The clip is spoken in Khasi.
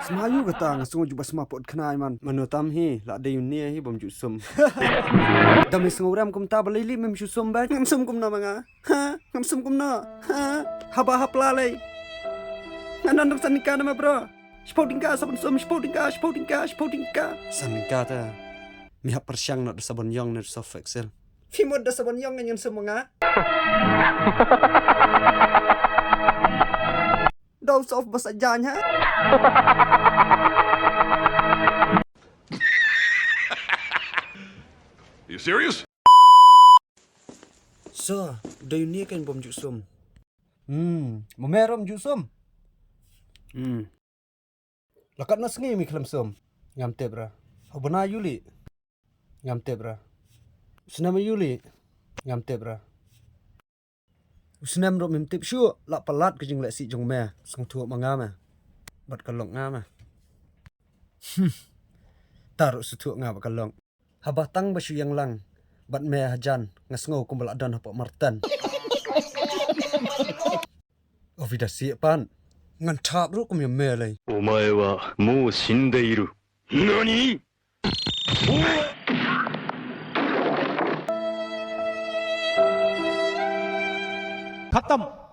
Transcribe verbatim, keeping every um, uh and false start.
Ma ïu kata nga sngew ju ba sma pot khnai man. Mano tam hi, la dei uni hi bym ju sum. Da me sngew rem kumta ba lei lei mem ju sum ba. Ngam sum kumno ma nga. Ha, ngam sum kumno. Ha, haba hapla lei. Nga nan dang san tyngka na ma bro. Shiphew tyngka sabon sum, shiphew tyngka, shiphew tyngka, shiphew tyngka. San tyngka ta. Mi hap pyrshang noh da sabon ïong ne da Surf Excel. Phi mut da sabon ïong ngan sum ma nga. Dau sof bas ajan ha. You serious? So, dei uni kan bom ju sum. Hmm, mo me rom ju sum. Hmm. Lakat na sngi mi khlem sum. Ngam tip ra. Hobana yuli. Ngam tip ra. Snem yuli. Ngam tip ra. U snem ruh mem tip shuh, la palat ka jingleh sih jong me, sngewthuh ma nga me. Bad ka long nga me. Hmm. Ta ruh sngewthuh nga bad ka long. Haba tang ba shu ïeng lang bad me hajan, nga sngew kumba la don hapoh marten. Ovida sih pan. Ngan thap ruh kum ïa me lei. お前はもう死んでいる。何？ खत्म।